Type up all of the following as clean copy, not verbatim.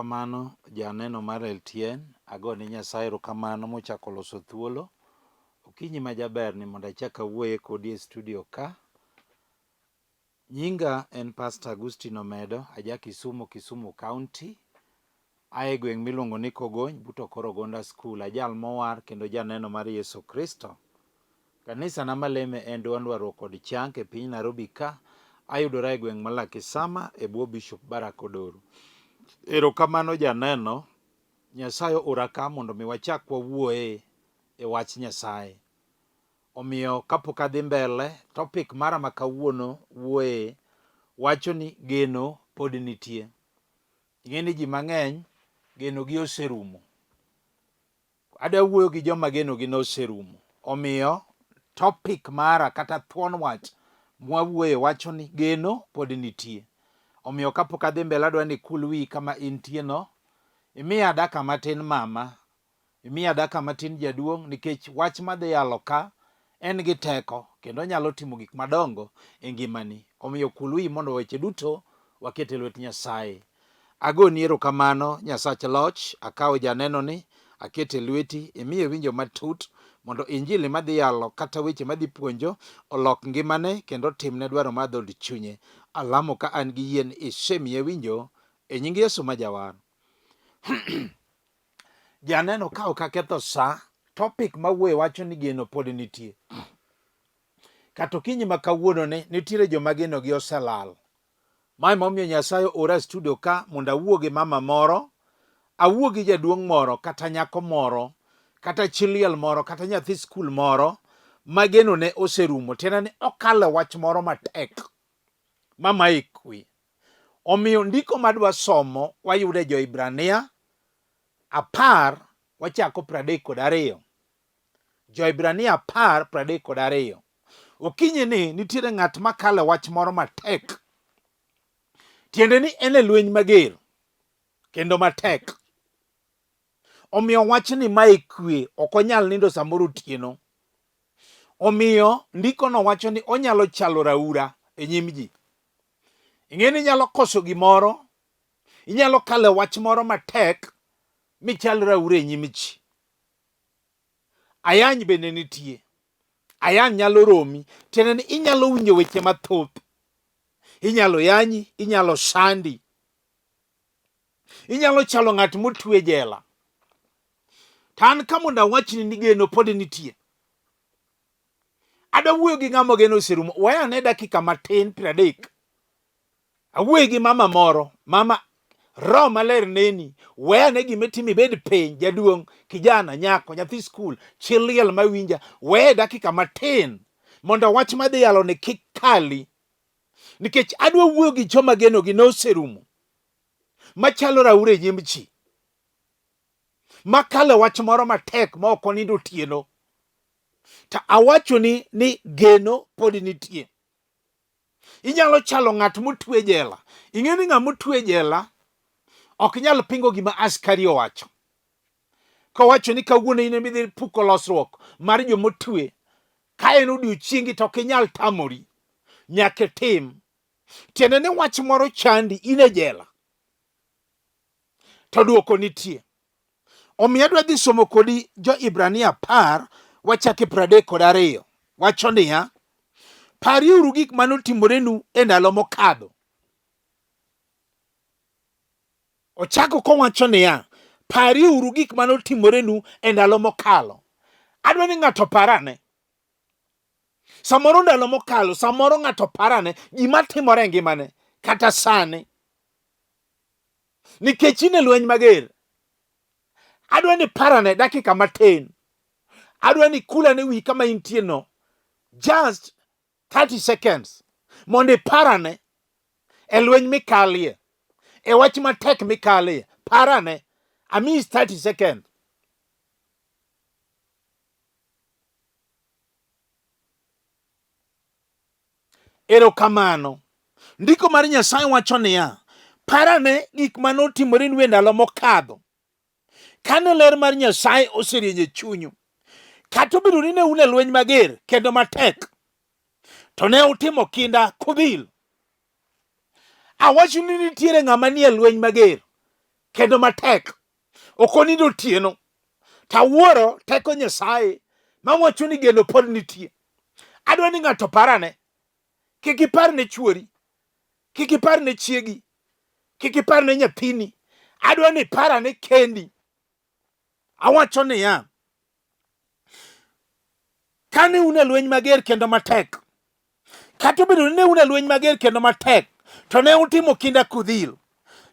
Erokamano janeno mar LTN, agone Nyasaye erokamano mochako oloso thuolo okinyi majaberni mondo achak awuoye kodi e studio ka. Nyinga en Pastor Agustino Omedo, aja Kisumu, Kisumu County. Ae gweng' miluongo ni Kogony but Okoro Gonda School. Ajal mowar kendo janeno mar Yesu Kristo. Kanisa na maleme en Duond Warruok kod Chang e piny Nairobi ka. Ayudora e gweng' ma Lakisama e bwo Bishop Barack Odoru. Erokamano janeno, Nyasaye oora ka mondo mi wachak wawuoye e wach Nyasaye. Omiyo kapok adhi mbele, topic mara ma kawuono wuoye wacho ni geno pod nitie. Ing'e ni ji mang'eny geno gi oserumo. Adwa wuoyo gi joma geno gi noserumo. Omiyo topic mara kata thuon wach mwawuoye wacho ni geno pod nitie. Omiyo kapok adhi mbele adwa ni ikul wiyi kama intie no. Imiya dakika matin mama Imiya dakika matin jaduong' nikech wach madhi yalo ka en gi teko kendo onyalo timo gik madongo e ngimani. Omiyo kul wiyi mondo weche duto waket e lwet Nyasaye. Agoni erokamano Nyasach loch, akawo janenoni aketo e lweti, imiye winjo matut mondo injili madhi yalo kata weche madhi puonjo olok ngimane kendo otimne dwaro mar dhood chunye. Alamo ka an gi yie ni isemiye winjo e nying Yesu ma Jawar. Janeno ka ok aketho sa, topic mawuoye wacho ni geno pod nitie. Kata okinyi ma kawuono ni nitiere joma geno gi oselal. Mae momiyo Nyasaye oora e studio ka mondo awuo gi mama moro, awuo gi jaduong' moro kata nyako moro, kata chi liel moro, kata nyathi skul moro ma geno ne oserumo. Tiende ni okalo e wach moro matek ma maye kwe. Omiyo ndiko madwa somo wayudo e Jo-Hibrania 10 wachako 32. Jo-Hibrania 10 32. Okinyi ni nitiere ng'at makalo e wach moro matek. Tiende ni en e lweny mager kendo matek. Omiyo wachni mae kwe, ok onyal nindo samoro otieno. Omiyo ndikono wacho ni onyalo chalo raura e nyim ji. Ing'e ni inyalo koso gimoro, inyalo kalo e wach moro matek michal raura e nyim ji. Ayany bende nitie. Ayany nyalo romi, tiende ni inyalo winjo weche mathoth. Inyalo yanyi, inyalo sandi. Inyalo chalo ng'at motwe jela. To an ka mondo awachni ni geno pod nitie. Adwa wuoyo gi ng'ama geno oserumo. Weya ane dakika matin 30. Awuoyo gi mama moro, mama Roho Maler neni, weya ane gima itimo ibed piny, jaduong', kijana, nyako, nyathi skul, chi liel mawinja, weye dakika matin mondo wach madhi yalo ni kik kali. Nikech adwa wuoyo gi joma genogi noserumo, machalo raura e nyim ji, makalo e wach moro matek ma ok onindo otieno. To awachoni ni geno pod nitie. Inyalo chalo ng'at motwe jela. Ing'e ni ng'ama motwe jela ok nyal pingo gima askari owacho. Kowacho ni kawuono in ema idhi puko losruok mar jomotwe, ka en odiochiengi to ok inyal tamori. Nyaka itim. Tiende ni wach moro chandi, in e jela. To dwoko nitie. Omiyo adwa dhi somo kodi Jo-Hibrania 10 wachake 32. Wacho niya, Parieuru gik ma notimorenu e ndalo mokadho. Ochako kowacho niya, Parieuru gik ma notimorenu e ndalo mokalo. Adwa ni ng'ato oparane. Samoro ndalo mokalo, samoro ng'ato parane gima timore e ngimane kata sani. Nikech in e lweny mager. Adwa ni parane dakika matin. Adwa ni kulane wiyi kama intie no. Just 30 seconds mondo iparane e lweny mikalie, e wach matek mikalie. Parane. Amiyi 30 seconds. Erokamano. Ndiko mar Nyasaye wacho niya, parane gik ma notimorenu e ndalo mokadho, kane ler mar Nyasaye oserieny e chunyu. Kata obedo ni ne un e lweny mager kendo matek, to ne utimo kinda kudhil. Awacho ni nitiere ng'ama nie lweny mager. kendo matek. Ok onindo otieno. Tawuoro teko Nyasaye mawacho ni geno pod nitie. Adwa ni ng'ato parane. Kik ipar ne chuori, kik ipar ne chiegi, kik ipar ne nyathini. Adwa ni iparane kendi. Awacho niya, kane un e lweny mager kendo matek, kata obedo ni ne un e lweny mager kendo matek, to ne utimo kinda kudhil.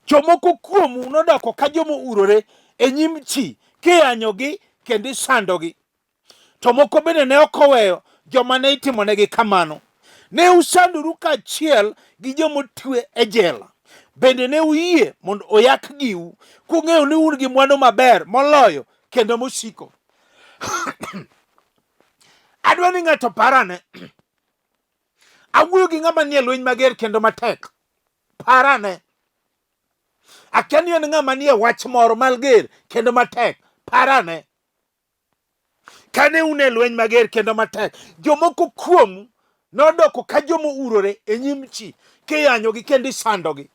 Jomoko kuomu nodoko ka joma ourore e nyim ji, kiyanyogi kendo isandogi. To moko bende ne ok oweyo joma ne itimonegi kamano. Ne usandoru kaachiel gi joma otwe e jela. Bende ne uyie mondo oyak giu, kung'eyo ni un gi mwandu maber moloyo kendo mosiko. Adwa ni ng'ato parane. Awuoyo gi ng'ama nie lweny mager kendo matek. Parane. Akia ni en ng'ama nie wach moro malger kendo matek. Parane. Kane un e lweny mager kendo matek, jomoko kuomu nodoko ka joma ourore e nyim ji, kiyanyogi kendo isandogi.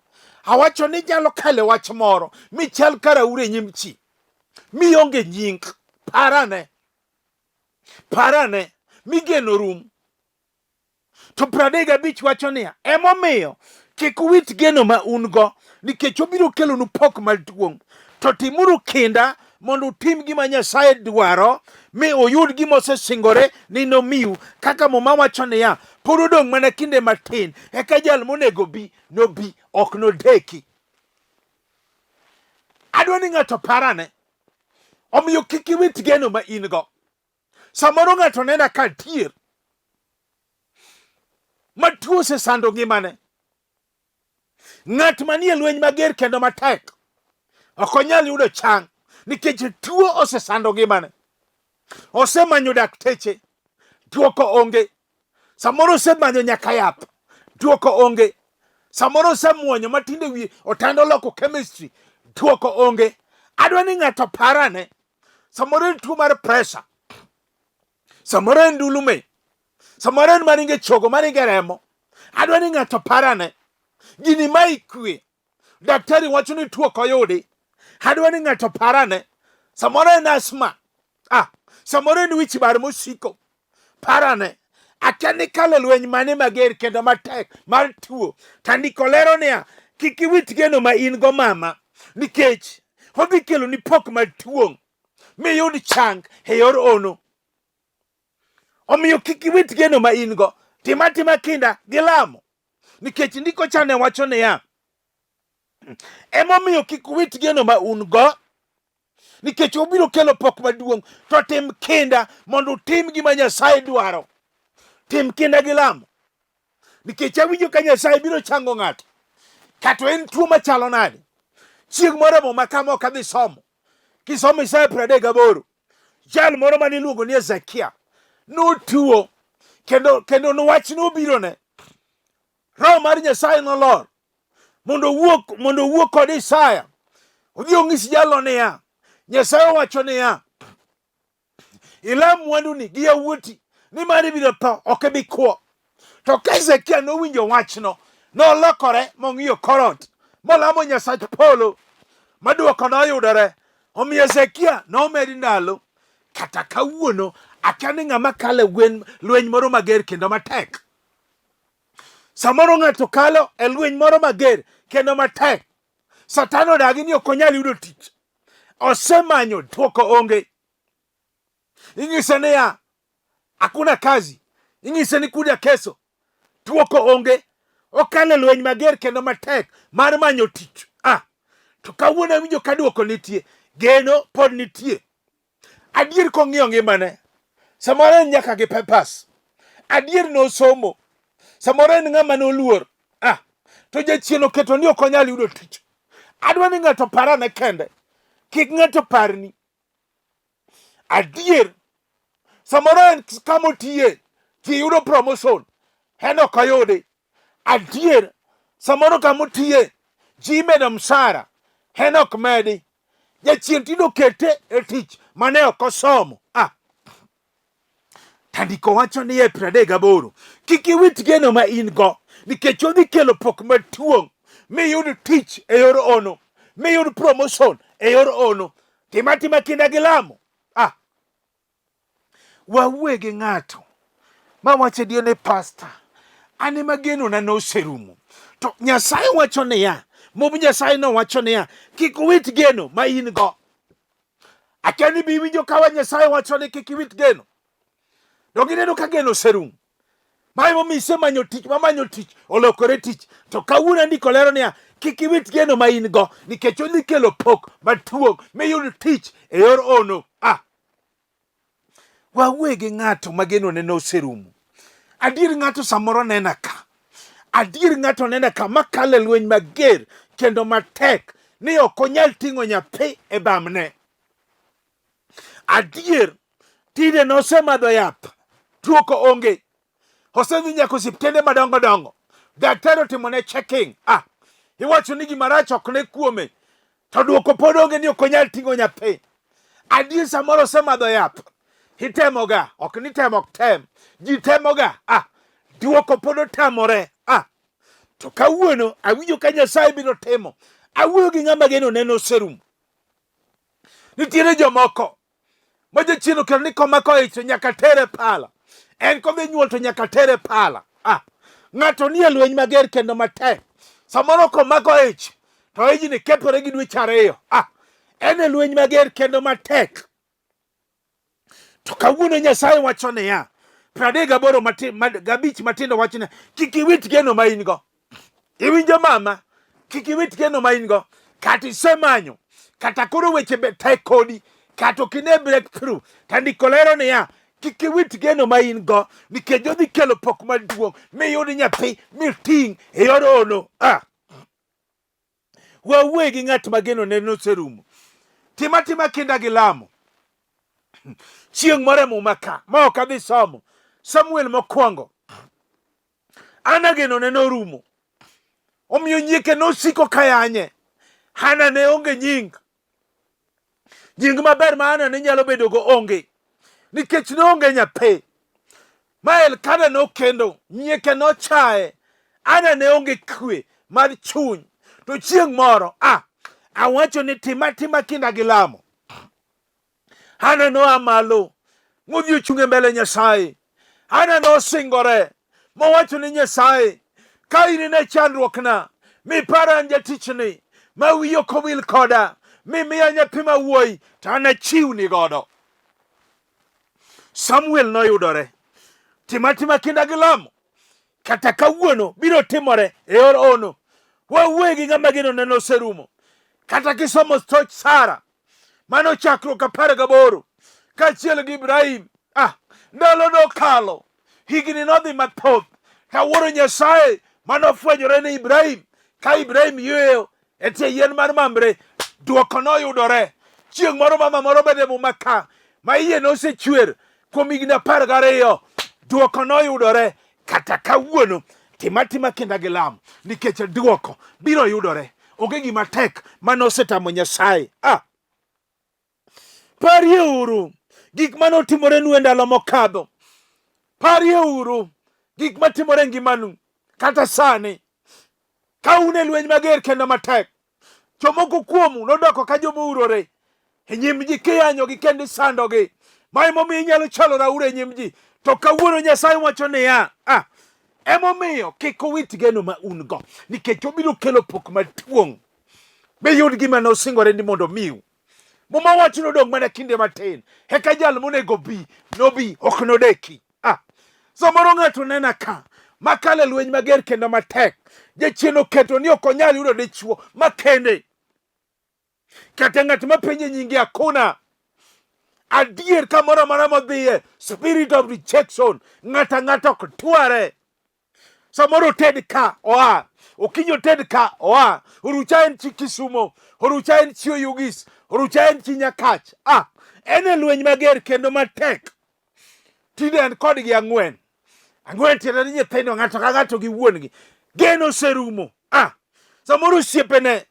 Awacho ni inyalo kalo e wach moro michal ka raur e nyim ji, mionge nying. Parane, parane, mi geno rum. To 35 wacho niya, emomiyo kik uwit geno ma un-go, nikech obiro kelonu pok maduong'. To timuru kinda mondo utim gima Nyasaye dwaro, mi uyud gima osesingore ni nomiu. Kaka Muma wacho niya, pod odong' mana kinde matin, eka jal monego bi nobi, ok nodeki. Adwa ni ng'ato parane. Omiyo kik iwit geno ma in-go. Samoro ng'ato nena ka adier ma tuo osesando ngimane. Ng'at manie lweny mager kendo matek ok onyal yudo chang nikech tuo osesando ngimane. Osemanyo dakteche, duoko onge. Samoro osemanyo nyaka yath, duoko onge. Samoro osemuonyo matinde wiye otando loko chemistry, duoko onge. Adwa ni ng'ato parane. Samoro en tuo mar pressure, samoro en ndulume, samoro en maringe chogo, maringe remo. Adwa ni ng'ato parane. Gini ma ikwe. Daktari wacho ni tuo ok oyudi. Adwa ni ng'ato parane. Samoro en asthma. Ah, samoro en wich bar mosiko. Parane. Akia ni kalo lweny mane mager kendo matek mar tuo. To ndiko lero niya, kik iwit geno ma in go mama, nikech odhi kelo ni pok maduong' miyud chang e yor ono. Omiyo kik iwit geno ma in go. Tim atima kinda gi lamo. Nikech ndiko cha ne wacho niya, emomiyo kik uwit geno ma un go, nikech obiro kelo pok maduong'. To tim kinda mondo utim gima Nyasaye dwaro. Tim kinda gi lamo, nikech awinjo ka Nyasaye biro chango ng'ato, kata en tuo machalo nade. Chieng' moro e Muma kama ok adhi somo, kisomo Isaya 38, jal moro mane iluongo ni Hezekia notuo, kendo wach nobirone. Roho mar Nyasaye nolor mondo owuo kod Isaya, odhi onyis jalo niya, Nyasaye owacho niya, ilam mwanduni gi yawuoti, nimar ibiro tho, ok ibi kwo. To ka Hezekia nowinjo wachno, nolokore mong'iyo korot, molamo Nyasach polo, ma dwoko noyudore. Omiyo Hezekia nomed ndalo. Kata kawuono akia ni ng'ama kalo e lweny moro mager kendo matek. Samoro ng'ato kalo e lweny moro mager kendo matek. Satan odagi ni ok onyal yudo tich. Osemanyo dwoko onge. Inyise niya, hakuna kazi. Inyise ni kuja keso. Dwoko onge. Okalo e lweny mager kendo matek mar manyo tich. Ah, to kawuono awinjo ka dwoko nitie. Geno pod nitie. Adier kong'iyo ngimane, samoro en nyaka gi papers. Adier nosomo. Samoro en ng'ama noluor. Ah, to jachien oketo ni ok onyal yudo tich. Adwa ni ng'ato parane kende. Kik ng'ato parni. Adier, samoro en kama otiye, ji yudo promotion, en ok oyudi. Adier, samoro kama otiye, ji imedo msara, en ok medi. Jachien tinde okete e tich mane ok osomo. Ah. Tandiko wacho ni e 38, kik iwit geno ma in go, nikech odhi kelo pok matuong' miyud tich e yor ono, miyud promotion e yor ono. Tim atima kinda gi lamo. Ah, wawuoye gi ng'ato ma wacho adier ni pasta, an ema genona noserumo. To Nyasaye wacho niya, Mumb Nyasaye nowacho niya, kik uwit geno ma in go. Akia ni be iwinjo ka wa Nyasaye wacho ni kik iwit geno. Donge ineno ka geno oserumo? Ma emomiyo isemanyo tich, mamanyo tich olokore tich. To kawuono andiko lero niya, kik iwit geno ma in go nikech odhi kelo pok matuong' miyud tich e yor ono. Ah, wawuoye gi ng'ato ma genone noserumo. Adier ng'ato samoro nena ka, adier ng'ato nena ka makalo e lweny mager kendo matek ni ok onyal ting'o nyathi e bamne. Adier tinde nosemadho yath, tuoko onge, osedhi nyaka osiptende madongo dongo, daktari otimone checking, ah, iwacho ni gima rach ok ne kuome, to duoko pod onge ni ok onyal ting'o nyathi. Adier samoro osemadho yath, itemoga, ok ni temo ok tem, ji temoga, ah, duoko pod otamore, ah. To kawuono awinjo ka Nyasaye biro timo, awuoyo gi ng'ama geno neno oserumo. Nitiere jomoko ma jachien okelo ni komako ich to nyaka tere pala, en kodhi nyuol to nyaka tere pala. Ah, ng'ato nie lweny mager kendo matek, samoro komako ich to ijni kethore gi dweche ariyo. Ah, en e lweny mager kendo matek. To kawuono Nyasaye wacho niya, 38 gabich matindo wacho niya, kik iwit geno ma in go. Iwinjo mama? Kik iwit geno ma in go. Kata isemanyo, kata koro weche be tek kodi, kata ok ine breakthrough, to andiko lero niya, kik iwit geno ma in go, nikech odhi kelo pok maduong' miyud nyathi miting' e yor ono. Ah. Wawuoye gi ng'at ma geno ne noserumo. Tim atima kinda gi lamo. Chieng' moro e muma ka, ma ok adhi somo, Samuel mokwongo, Ana geno ne norumo. Omiyo nyieke nosiko ka yanye. Hana ne onge nying. Nying maber ma Hana ne nyalo bedogo onge. Nikech ne onge nyathi. Ma Elkana nokendo, nyieke nochaye. Ana ne onge kwe mar chuny. To chieng' moro, ah, awacho ni tim atima kinda gi lamo. Hana noa malo modhi ochung' e mbele Nyasaye. Hana nosingore mowacho ni Nyasaye, ka in ine chandruokna, mipara an jatichni, ma wiyi ok owil koda, mimiya nyathi ma wuoyi, to anachiwni godo. Samuel noyudore. Tim atima kinda gi lamo. Kata kawuono biro timore e yor ono. Wawuoye gi ng'ama geno neno oserumo. Kata kisomo stoch Sara, mano chakruok 18 kaachiel gi Ibrahim. Ah, ndalo nokalo, higni nodhi mathoth. Kawuoro Nyasaye manofwenyore ne Ibrahim ka Ibrahim yweyo e tie yien mar Mamre, dwoko noyudore. Chieng' moro mama moro bende e muma ka ma iye nosechwer kuom higni 12, dwoko noyudore. Kata kawuono tim atima kinda gi lamo nikech dwoko biro yudore. Onge gima tek mane osetamo Nyasaye. Ah, parieuru gik mane otimorenu e ndalo mokadho. Parieuru gik matimore e ngimanu kata sani. Ka un e lweny mager kendo matek, jomoko kuomu nodoko ka joma ourore e nyim ji kiyanyogi kendo isandogi. Ma emomiyo inyalo chalo raura e nyim ji. To kawuono Nyasaye wacho niya, ah, emomiyo kik uwit geno ma un go, nikech obiro kelo pok maduong' miyud gima nosingore ni mondo omiu. Muma wacho nodong' mana kinde matin, eka jal monego bi nobi, ok nodeki. Ah, samoro ng'ato nena ka makalo e lweny mager kendo matek, jachien oketo ni ok onyal yudo dichwo makende, kata ng'at ma penje nyinge hakuna. Adier kamoro amora modhiye, spirit of rejection, ng'ato ang'ata ok tware. Samoro oted ka oa, okinyi oted ka oa, orucha en chi Kisumo, orucha en chi Oyugis, orucha en chi Nyakach. Ah, en e lweny mager kendo matek. Tinde en kodgi ang'wen. Ang'wen tiende ni nyithindo ng'ato ka ng'ato gi wuon-gi. Geno oserumo. Ah, samoro osiepene,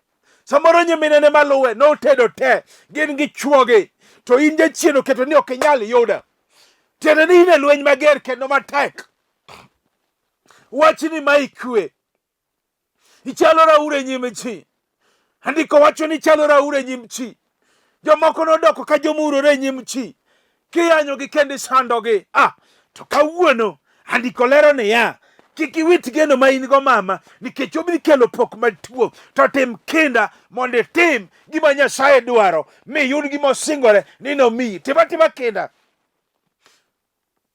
samoro nyiminene maluwe notedo te, gin gi chwogi. To in jachien oketo ni ok inyal yuda. Tiende ni in e lweny mager kendo matek. Wachni ma ikwe. Ichalo raura e nyim ji. Andiko wacho ni chalo raur e nyim chi. Jomoko nodoko ka jomurore e nyim chi. Kiyanyogi kendo isandogi. Ah, to kawuono andiko lero niya, kik iwit geno ma in go mama, nikech obiro kelo pok matuo. To tim kinda mondo itim gima Nyasaye dwaro, mi iyud gima osingore ni nomiyi. Tim atima kinda.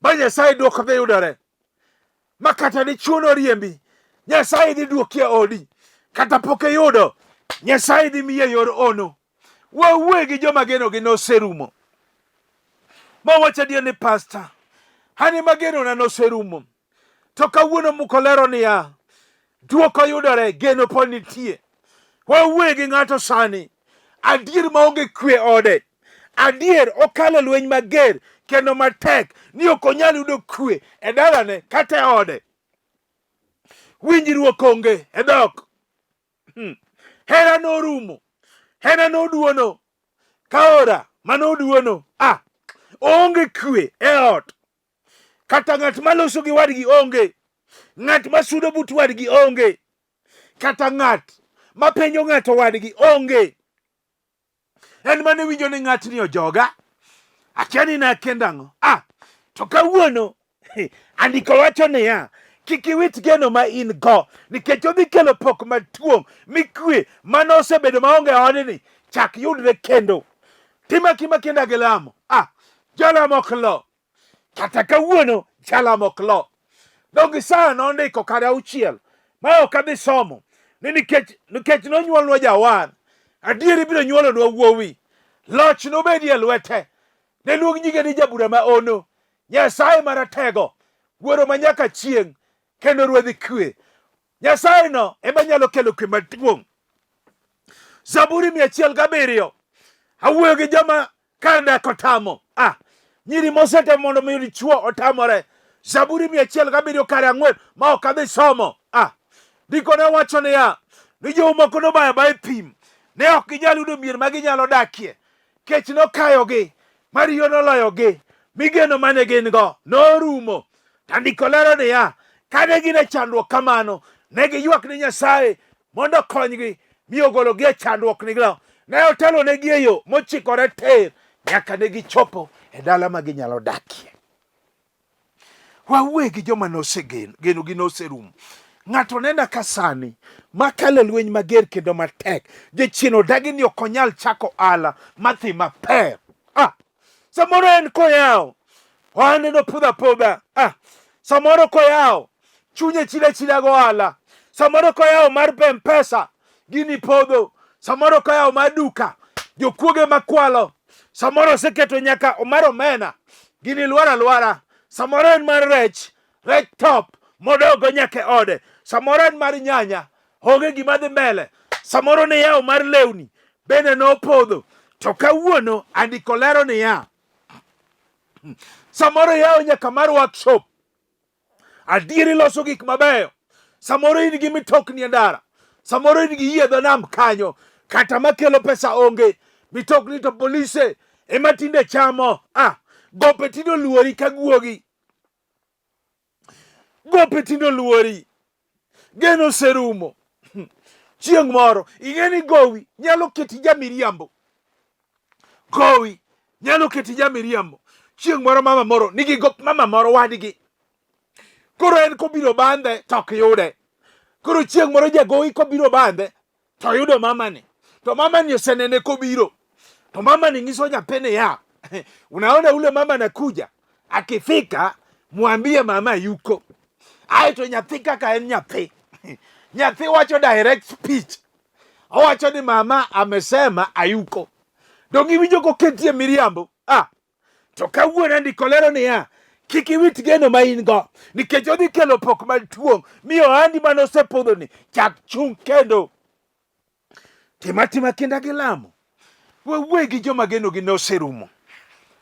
Ma Nyasaye dwoko dhi yudore. Ma kata dichuo noriembi, Nyasaye dhi dwoki e odi. Kata pok iyudo, Nyasaye dhi miyi e yor ono. Wawuoye gi joma genogi noserumo. Ma wacho adier ni pasta, an ema genona noserumo. To kawuono muko lero niya, dwoko yudore, geno pod nitie. Wawuoye gi ng'ato sani, adier maonge kwe ode. Adier okalo lweny mager kendo matek ni ok onyal yudo kwe e dalane kata e ode. Winjruok onge e dhok. Hera norumo. Hera noduono. Kaora manoduono. Ah, onge kwe e ot. Kata ng'at maloso gi wadgi onge. Ng'at masudo but wadgi onge. Kata ng'at mapenjo ng'ato wadgi onge. En mane winjo ni ng'atni ojoga. Akia ni nakendo ang'o. Ah, to kawuono andiko wacho niya, kik iwit geno ma in go nikech odhi kelo pok matuong' mikwe mane osebedo maonge e odni chak yudre kendo. Tim akima kinda gi lamo. Ah, jalamo ok lo. Kata kawuono jalamo ok lo. Donge Isaya nondiko kar auchiel ma ok adhi somo ni nikech nonyuolnwa jawar, adier ibiro nyuolonwa wuowi, loch nobedi e lwete, ne luong nyinge ni jabura ma ono, Nyasaye maratego, wuoro ma nyaka chieng', kendo ruodh kwe. Nyasaye no ema nyalo kelo kwe maduong'. Zaburi 107 awuoyo gi joma kar dak otamo. Ah, nyiri mosetemo mondo mi yud chwo otamore. Zaburi 107 kare 4 ma ok adhi somo. Ah, ndiko ne wacho niya, ni jomoko nobayo abaya e thim, ne ok ginyal yudo mier ma ginyalo dakie. Kech nokayogi, mariyo noloyogi, mi geno mane gin go norumo. To ndiko lero niya, kane gin e chandruok kamano, ne giywak ni Nyasaye mondo okonygi, mi ogologi e chandruoknigno. Ne otelonegi e yo mochikore tir nyaka ne gichopo e dala ma ginyalo dakie. Wawuoye gi joma nosegeno, genogi noserumo. Ng'ato nena ka sani makalo lweny mager kendo matek. Jachien odagi ni ok onyal chako ohala madhi maber. Ah, samoro en koyawo ohande no podho apodha. Ah, samoro koyawo chunye chila chila go ohala. Samoro koyawo mar M-Pesa gini podho. Samoro koyawo mar duka jokuoge makwalo. Samoro oseketo nyaka mar omena gini lwar alwara. Samoro en mar rech, rech top modogo nyaka e ode. Samoro en mar nyanya, onge gima dhi mbele. Samoro ne yawo mar lewni bende nopodho. To kawuono andiko lero niya, samoro yawo nyaka mar workshop, adieri loso gik mabeyo. Samoro in gi mitokni e ndara, samoro in gi yie dho nam kanyo, kata makelo pesa onge. Mitokni to polise ema tinde chamo. Ah, gope tinde oluori ka guogi. Gope tinde oluori. Geno oserumo. Chieng' moro ing'e ni gowi nyalo keti jamiriambo. Gowi nyalo keti jamiriambo. Chieng' moro mama moro nigi gop mama moro wadgi. Koro en kobiro bandhe to ok yude. Koro chieng' moro jagowi kobiro bandhe to yudo mamani. To mamani osenene kobiro. To mamani nyiso nyathi niya, unaona ule mama anakuja, akifika mwambie mama yuko. Ae to nyathi kaka en nyathi. Nyathi wacho direct speech. Owacho ni mama amesema ayuko. Donge iwinjo koketie miriambo? Ah, to kawuono andiko lero niya, kik iwit geno ma in go nikech odhi kelo pok maduong' mi ohandi mane osepodhoni chak chung' kendo. Tim atima kinda gi lamo. Wawuoye gi joma genogi ne oserumo.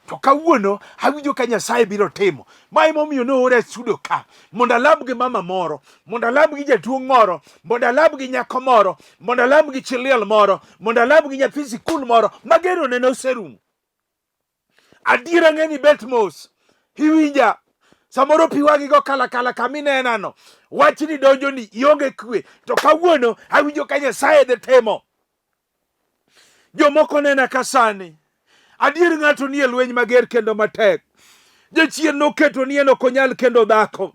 To kawuono awinjo ka Nyasaye biro timo. Ma emomiyo noora e studio ka mondo alam gi mama moro, mondo alam gi jaduong' moro, mondo alam gi nyako moro, mondo alam gi chi liel moro, mondo alam gi nyathi sikul moro ma genone ne oserumo. Adiera ng'e ni bet mos. Iwinja. Samoro pi wang'i go kala kala kama inenano. Wachni donjoni ionge kwe. To kawuono awinjo ka Nyasaye dhi timo. Jomoko nena ka sani. Adier ng'ato nie lweny mager kendo matek. Jachien noketo ni en ok onyal kendo dhako.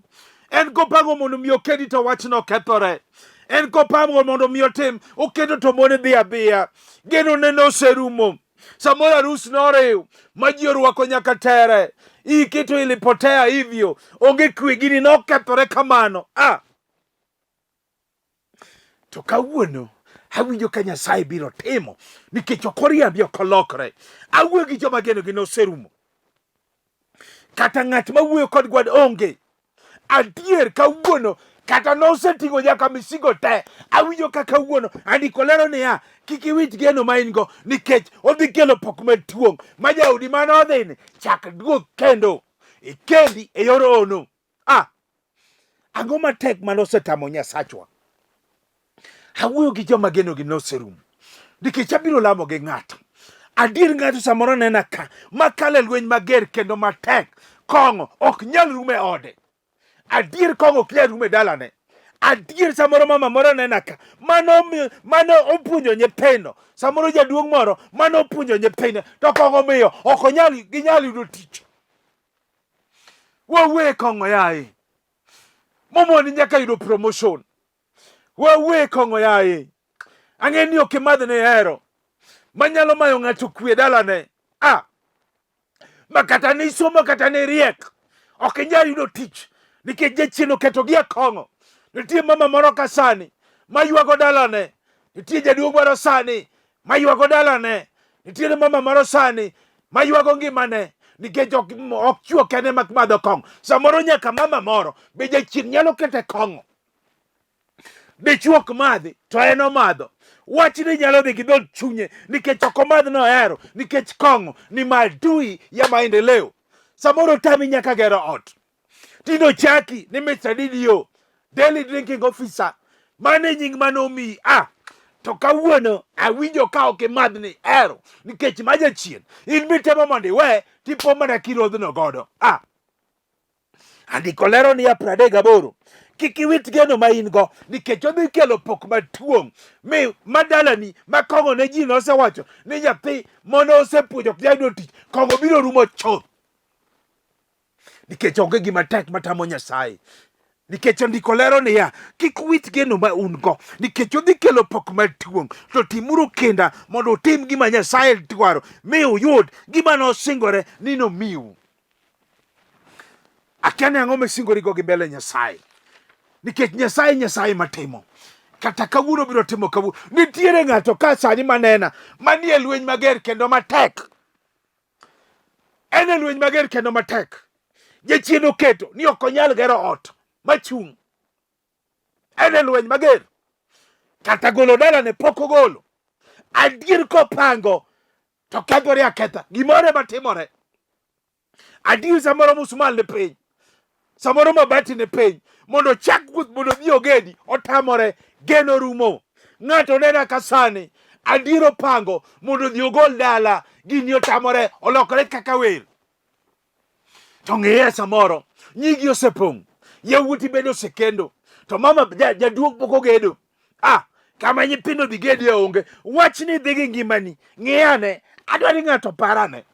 En kopango mondo mi okedi to wachno kethore. En kopango mondo mi otim, oketo to mon dhi adhiya. Geno ne noserumo. Samoro arus noriw ma ji orwako nyaka tere. Hii kitu ilipotea hivyo. Onge kwe, gini nokethore kamano. Ah. To kawuono awinjo ka Nyasaye biro timo nikech ok oriambi ok olokre. Awuoyo gi joma genogi noserumo. Kata ng'at ma wuoyo kod gwad onge. Adier kawuono kata noseting'o nyaka misigo te. Awinjo ka kawuono andiko lero niya kik iwit geno ma in go nikech odhi kelo pok maduong' ma jaodi mane odhini chak duog kendo ikendi e yor ono. Ah, ang'o matek mane osetamo Nyasachwa? Awuoyo gi joma genogi noserumo nikech abiro lamo gi ng'ato. Adier ng'ato samoro nena ka makalo e lweny mager kendo matek, kong'o ok nyal rumo e ode. Adier kong'o ok nyal rumo e dalane. Adier samoro mama moro nena ka mano mano opuonjo nyithindo, samoro jaduong' moro mano opuonjo nyithinde to kong'o miyo ok onyal ginyal yudo tich. Wawe kong'o yaye. Momoni nyaka yudo promotion. Wawe kong'o yaye. Ang'e ni ok imadh ne hero. Manyalo mayo ng'ato kwe dalane. Ah. Ma kata ni somo kata ni riek. Ok inyal yudo tich nikech jachien oketo gi e kong'o. Nitie mama moro ka sani maywago dalane. Nitie jaduong' moro sani maywago dalane. Nitiere mama moro sani maywago ngimane nikech ok ok chwo kende mak madho kong'o. Samoro nyaka mama moro be jachien nyalo kete kong'o. Dichwo ok madhi to en omadho. Wachni nyalo dhi gi dhood chunye nikech ok omadh nohero nikech kong'o ni maadui ya maendeleo. Samoro tami nyaka gero ot. Tinde ochaki ni Mr. DDO, Daily Drinking Officer. Mano e nying mane omiyi. Ah, to kawuono awinjo ka ok imadh ni ero nikech ma jachien. In mitemo mondo iwe tipo mana kirodhno godo. Ah, andiko lero niya 38 kik iwit geno ma in go nikech odhi kelo pok matuong' mi madalani ma kong'o ne ji nosewacho ni nyathi mono osepuonjo ok nyal yudo tich kong'o biro rumo chuth nikech onge gima tek matamo Nyasaye. Nikech andiko lero niya, kik uwit geno ma un go, nikech odhi kelo pok maduong'. To timuru kinda mondo utim gima Nyasaye dwaro, mi uyud gima nosingore ni nomiu. Akia ni ang'o misingorigo gi mbele Nyasaye, nikech Nyasaye Nyasaye matimo kata kawuono biro timo kawuono. Nitiere ng'ato ka sani manena manie lweny mager kendo matek En e lweny mager kendo matek. Jachien oketo ni ok onyal gero ot machung'. En e lweny mager. Kata golo dalane pok ogolo. Adier kopango to kethore aketha. Gimoro ema timore. Adier samoro musmal ni piny. Samoro mabati ni piny. Mondo ochak wuoth mondo odhi ogedi, otamore, geno rumo. Ng'ato nena ka sani, adier opango mondo odhi ogol dala, gini otamore, olokore kaka wer. To ng'iye samoro, nyigi osepong', yawuoti bende osekendo, to mama jaduong' pok ogedo. Ah, kama nyithindo dhi gedie onge. Wachni dhi gi ngimani, ng'iyane, adwa ni ng'ato parane.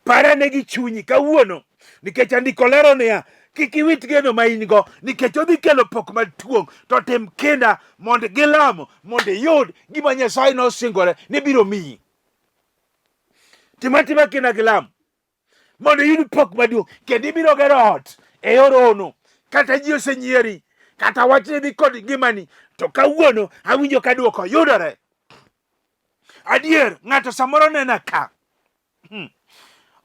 Parane gi chunyi kawuono nikech andiko lero niya kik iwit geno ma in go nikech odhi kelo pok maduong' to tim kinda mondo gilamo mondo iyud gima Nyasaye nosingore ni biro miyi. Tim atima kinda gi lamo mondo iyud pok maduong' kendo ibiro gero ot e yor hono kata ji osenyieri kata wachni dhi kod ngimani to kawuono awinjo ka dwoko yudore. Adier, ng'ato samoro nena ka.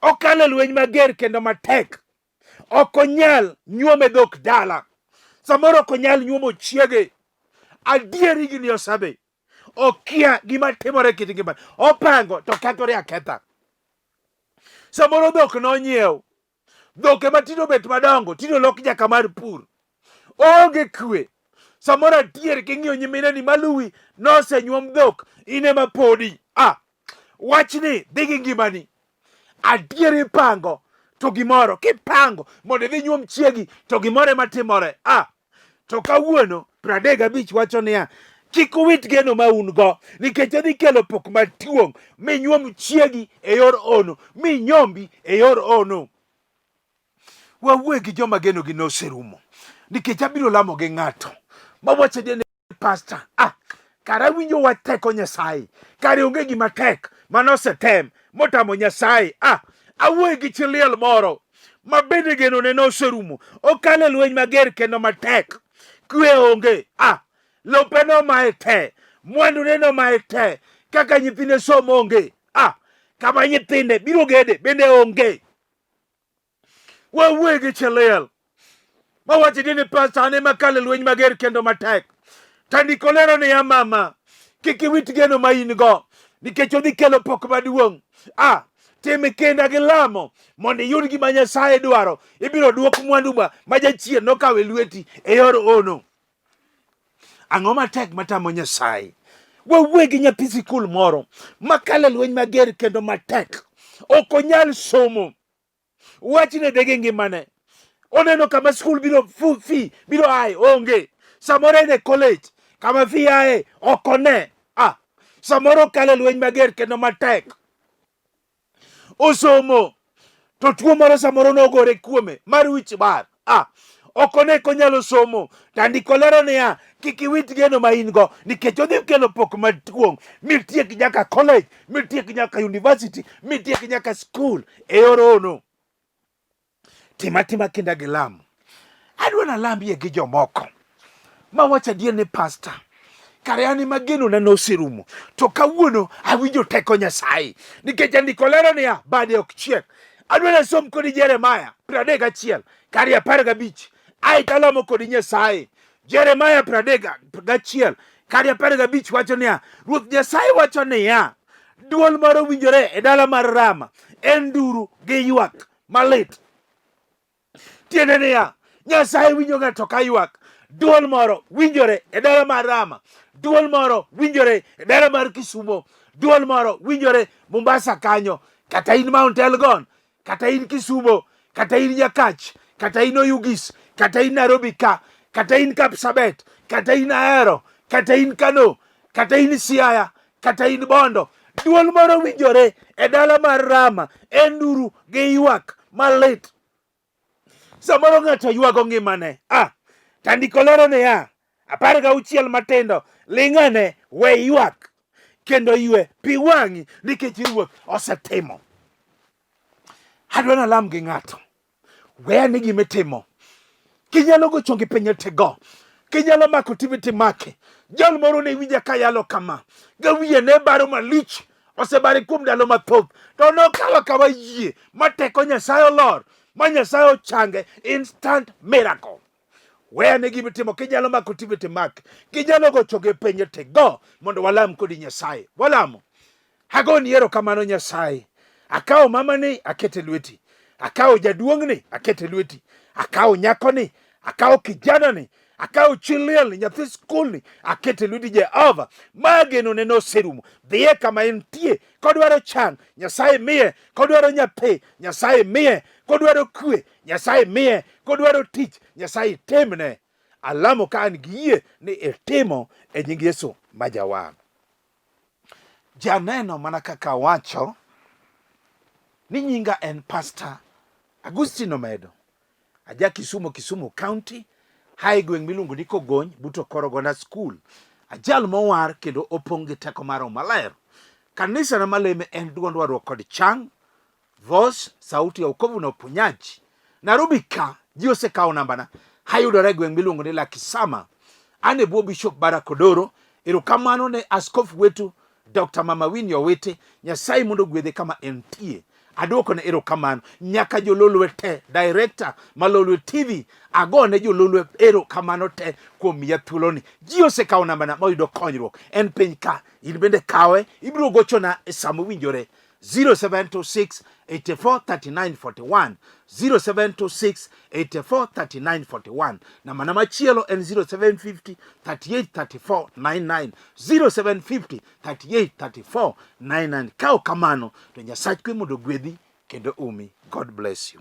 Okalo e lweny mager kendo matek. Ok onyal nyuome dhok dala. Samoro ok onyal nyuomo chiege. Adier higni osedhi. Okia gima timore e kit ngimane. Opango to kethore aketha. Samoro dhok nonyiew. Dhok ema tinde obet madongo, tinde olok nyaka mar pur. Oonge kwe. Samoro adier king'iyo nyimineni maluwi nosenyuom dhok, in ema podi. Ah, wachni dhi gi ngimani. Adier ipango to gimoro kipango mondo idhi nyuom chiegi to gimoro ema timore. Ah, to kawuono 35 wacho niya, Kik uwit geno ma un go, nikech odhi kelo pok matuong' minyuom chiegi e yor ono, minyombi e yor ono. Wawuoye gi joma genogi noserumo, nikech abiro lamo gi ng'ato mawacho adier ni pasta, ah, kara winjo wach teko Nyasaye, kare onge gima tek mane osetem motamo Nyasaye. Ah, awuoye gi chi liel moro ma bende genone noserumo, okalo e lweny mager kendo matek, kwe onge. Ah, lope nomaye te, mwandune nomaye te, kaka nyithinde somo onge. Ah, kama nyithinde biro gede bende onge. Wawuoye gi cheliel mawacho ni pasta an ema kalo e lweny mager kendo matek. To ndiko lero niya, mama, kik iwit geno ma in go nikech odhi kelo pok maduong'. Ah, tim kinda gi lamo mondo iyud gima Nyasaye dwaro. Ibiro duok mwandu ma jachien nokawo e lweti e yor ono. Ang'o matek matamo Nyasaye? Wawuoye gi nyathi sikul moro makalo e lweny mager kendo matek, ok onyal somo, wachne dege ngimane. Oneno kama skul biro fee biro aye onge, samoro en e college kama fee aye ok one. Ah, samoro okalo e lweny mager kendo matek, osomo to tuo moro samoro nogore kuome mar wich bar. Ah, ok one konyalo somo. To andiko lero niya, kik iwit geno ma in go nikech odhi kelo pok maduong' mitiek nyaka college, mitiek nyaka university, mitiek nyaka school e yor ono. Tim atima kinda gi lamo. Adwa nalambie gi jomoko mawacho adier ni pasta, kare an ema genona noserumo, to kawuono awinjo teko Nyasaye nikech andiko lero niya, bade ok chiek. Adwa nasom kodi Jeremaya 31 kare 15 ae talamo kodi Nyasaye. Jeremaya 31 kare 15 wacho niya, Ruoth Nyasaye wacho niya, duol moro winjore e dala mar Rama, en nduru gi ywak malit. Tiende niya, Nyasaye winjo ng'ato ka ywak. Duol moro winjore e dala mar Rama, duol moro winjore e dala mar Kisumo, duol moro winjore Mombasa kanyo, kata in Mount Elgon, kata in Kisumo, kata in Nyakach, kata in Oyugis, kata in Nairobi ka, kata in Kapsabet, kata in Ahero, kata in Kano, kata in Siaya, kata in Bondo. Duol moro winjore e dala mar Rama, en nduru gi ywak malit. Samoro ng'ato ywago ngimane. Ah, to andiko lero niya, 16 matindo, ling'ane, we ywak kendo ywe pi wang'i nikech Ruoth osetimo. Adwa nalam gi ng'ato. We ane gima itimo. Kinyalo go chongi piny tigo. Kinyalo mako TV timake. Jal moro ne winja ka yalo kama. Ga wiye ne baro malich. Osebare kuom ndalo mathoth. To nokawo akawa yie ma teko Nyasaye olor. Ma Nyasaye ochange. Instant miracle. We ane gima itimo. Kinyalo mako TV timake. Kinyalo go chongi piny tigo. Mondo walam kodi Nyasaye. Walamo. Agoni erokamano Nyasaye. Akawo mamani akete lweti. Akawo jaduong'ni akete lweti. Akawo nyakoni, akawo kijanani, akawo chi lielni, nyathi skulni akete lweti Jehova. Ma genone noserumo. Dhiye kama entie. Kodwaro chang, Nyasaye miye. Kodwaro nyathi, Nyasaye miye. Kodwaro kwe, Nyasaye miye. Kodwaro tich, Nyasaye timne. Alamo ka an gi yie ni itimo e nying Yesu ma Jawar. Janeno mana kaka awacho ni nyinga en Pastor Agustino Omedo. Aja Kisumo, Kisumu County, hae gweng' miluongo ni Kogony, but Okorogonda School. Ajal mowar kendo opong' gi teko mar Roho Maler. Kanisa na maleme en duond warruok kod chang Voice, sauti ya wokovu na uponyaji. Nairobi ka ji osekawo nambana. Hayudore e gweng' miluongo ni Lakisama. An e bwo Bishop Barack Odoro. Erokamano ne askofu wetu Dr. Mama Winnie Owiti. Nyasaye mondo ogwedhe kama entie. Aduoko ne erokamano nyaka jololwe te, director ma Lolwe TV, agone jololwe erokamano te kuom miya thuoloni. Ji osekawo nambana moyudo konyruok. En piny ka, in bende kawe, ibiro gochona e sama owinjore. 0726 84 39 41 0726 84 39 41. Namba na machielo en 0750 38 34 99 0750 38 34 99. Ka ok kamano to Nyasach kwe mondo ogwedhi kendo umi. God bless you.